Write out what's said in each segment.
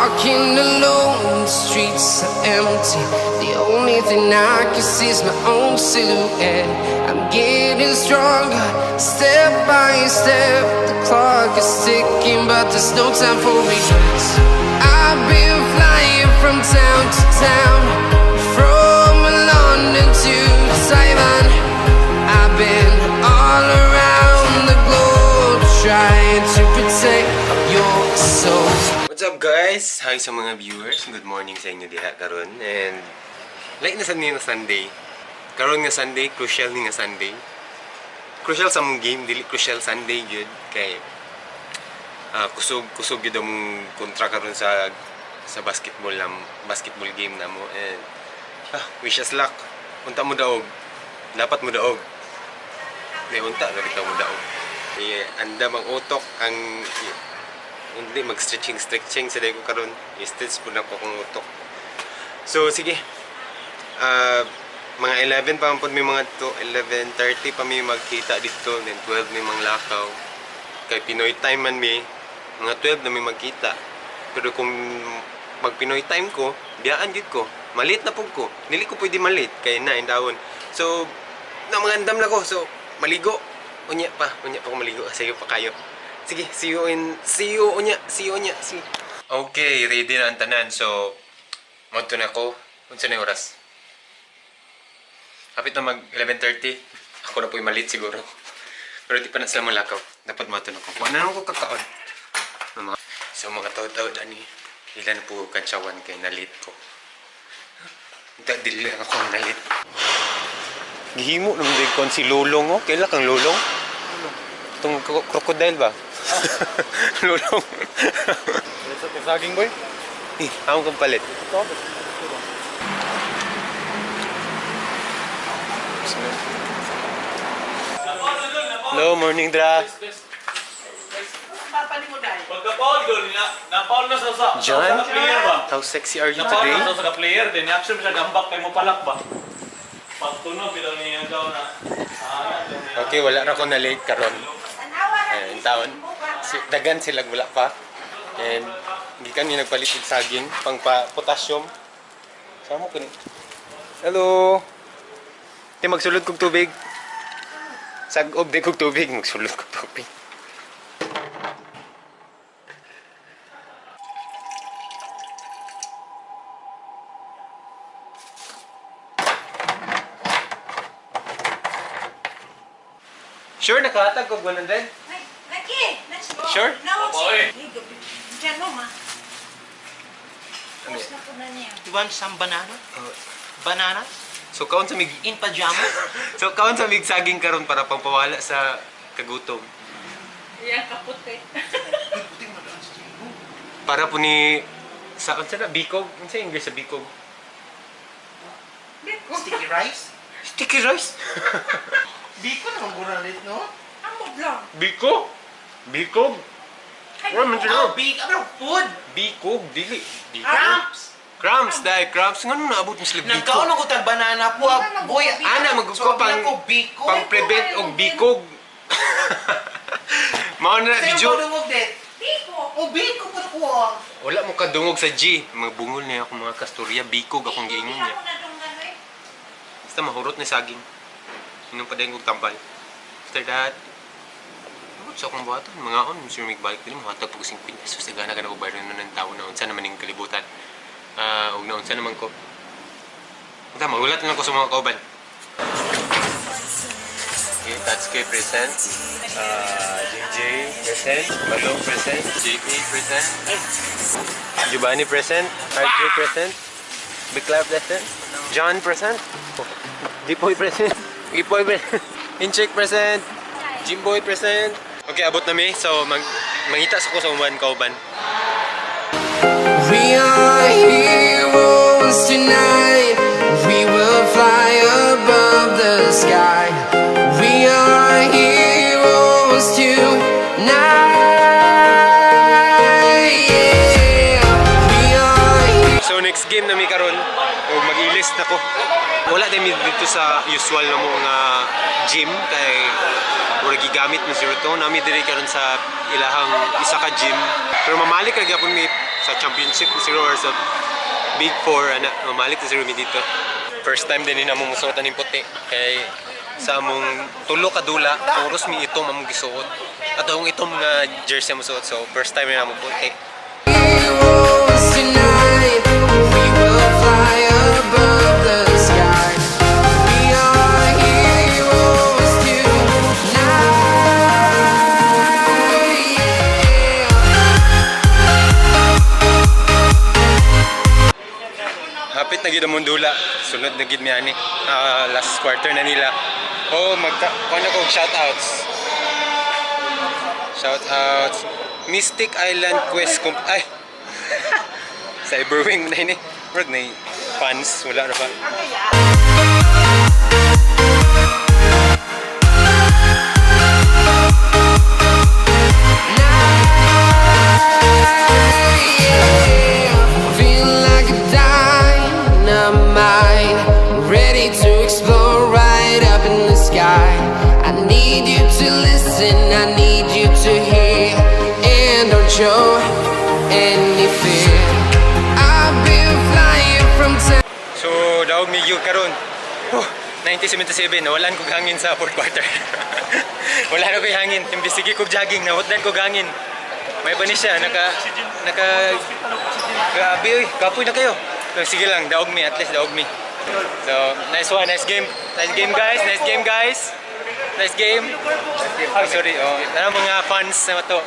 Walking alone, the streets are empty. The only thing I can see is my own silhouette. I'm getting stronger, step by step. The clock is ticking, but there's no time for regrets. I've been flying from town to town, from London to Taiwan. I've been all around the globe trying to protect your soul. What's up, guys? Hi sa mga viewers. Good morning sa inyo diha karon and like na sa niyo nga Sunday. Karon nga Sunday, crucial ni nga Sunday. Crucial sa mong game, dili crucial Sunday gyud kay kusog kusog gyud among kontra karon sa basketball nam basketball game namo and wish us luck. Unta mo daog. Dapat mo daog. Di unta ra bitaw mo daog. Eh, andam ang utok ang hindi mag stretching stretching sa ko karon, i-stretch po na ko akong utok. So sige, mga 11 pa man pod mi, mga to 11:30 pa mi magkita dito, then 12 mi manglakaw kay Pinoy time man mi. Mga 12 na mi magkita, pero kung pag Pinoy time ko, biyaan gyud ko, malit na pud ko. Dili ko pwede malit kay na indawon. So na mga andam na ko. So maligo unya pa ko maligo. Sige pa kayo. Sige, see you unya, see you unya, see. Okay, ready na ang tanan. So, modto na ko. Unsa na yung oras? Hapit na mag 11:30. Ako na po'y malit siguro. Pero di pa na sila malakaw. Dapat mato na ko. Wala na ko kakaon. So, mga tao-tao dani. Ilan na po kantsawan kay nalit ko. Unta, dili lang ako ang nalit. Gihimo naman din kon si Lulong oh. Kaila kang Lulong? Itong crocodile ba? Lulong. Saging, boy? Eh, among kang palit. Ito. Hello, morning dra. Pagka-foul doon, na-foul na sa John? sa player ba? How sexy are you Na-foul today? na sa player din, action siya gambak kay mo palak ba? Pagtunog bitaw niya daw na. Ah, Okay, wala ra ko na late karon. Ayun, taon. Si, dagan sila wala pa. And gikan mi nagpalit og saging pang pa potassium. Samo kini. Hello. Ti magsulod kog tubig. Sag-ob di kog tubig, magsulod kog tubig. Sure, nakahatag kog 100? Ay, lagi. Let's go. Sure? No, Oy. Diyan mo, ma. Post na po na niya. You want some banana? Banana? So kaon sa mig In pajama? So kaon sa mig saging karon para pampawala sa kagutom. Yan, kaputi. Para po ni sa unsa na bikog? Unsa English sa bikog? Sticky rice? Sticky rice. Biko naman guralit, no? Amog lang. Biko? Bikog? Wala man sila. Oh, big, ano, food? Bikog dili. Bikog. Cramps! Cramps dai, cramps ngano naabot mo sila bikog? Nagkaon ako tag banana po, ah, boy. Ana magugko So, pang ko biko. pang prevent og bikog. Mao na Sa'yo video. ko dungog din. Biko. Oh, biko po ko. Ah. Wala mo kadungog sa G. Mga bungol niya ako mga kasturya, bikog akong giingon niya. Ako na dunggan, eh. Basta mahurot ni saging. Inom pa din kong tambal. After that, abot sa akong buhaton. Mga on, Mr. Migbalik din, mahatag po 50. So, sagana ka na ko bayro na ng tao na unsa naman yung kalibutan. Ug na unsa naman ko. Unta, magulat na lang ko sa mga kauban. Okay, Tatsuki present. JJ present. Balong present. JP present. Giovanni present. RJ present. Bikla present. John present. Gipoy present. Gipoy present. Incheck present. Jimboy present. Okay, abot na mi. So, mangita sa ko sa uman kauban. We are heroes tonight. We will fly above the sky. We are heroes tonight. Yeah. We are So next game na mi karon, og mag-ilis na ko. Wala din mi dito sa usual na mo nga gym kay mura gigamit mo siguro to. Nami diri karon sa ilahang isa ka gym. Pero mamalik ra gyapon mi sa championship siguro or sa Big Four ana, mamalik na siguro mi dito. First time din ni namo musuot aning puti kay sa among tulo ka dula puros mi itom among gisuot. At ang itom nga jersey among suot, so first time ni namo puti. Heroes tonight, we will fly above the sky. We are heroes tonight. Yeah. Hapit na gid among dula. Sunod na gid mi ani. Ah, last quarter na nila. Oh, magka kuan ako og shoutouts. Shoutouts. Mystic Island Quest Comp ay. Cyberwing na ini. Murag na fans wala ra ba. Feel like a dynamite, ready to explode right up in the sky. I need you to listen, I need you to hear, and don't show any fear. I've been flying from town. So, daog mi gyud karon. Oh, 1977, nawalan kog hangin sa fourth quarter. Wala na ko'y hangin. Imbis sige kog jogging, nawatan kog hangin. May pa ni siya, naka, grabe uy, kapoy na kayo. So, sige lang, daog mi, at least daog mi. So, nice one, nice game. Nice game guys, nice game guys. Nice game. Oh, sorry, oh. Tara mga fans na to.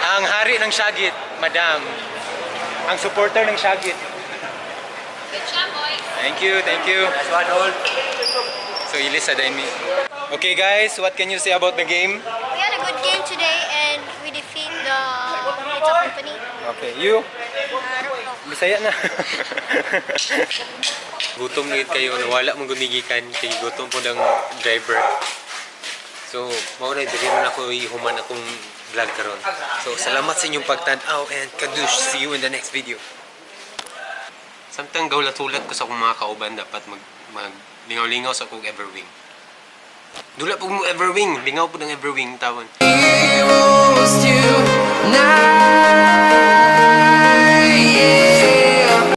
Ang hari ng Shagit, Madam. Ang supporter ng Shagit. Good job, boys. Thank you, thank you. Nice one, all. So, ilis sa mi. Okay guys, what can you say about the game? We had a good game today and we defeat the pizza company. Okay, you? I don't know. Bisaya na. Gutom na gid kayo, nawala mong gumigikan kay gutom po ng driver. So, mao na diri man ako ihuman akong vlog karon. So, salamat sa inyong pagtan-aw and kadush. See you in the next video. Samtang gaulat-ulat ko sa akong mga kauban, dapat mag lingaw-lingaw sa akong Everwing. Dula po mo Everwing, lingaw po ng Everwing tawon. Heroes tonight.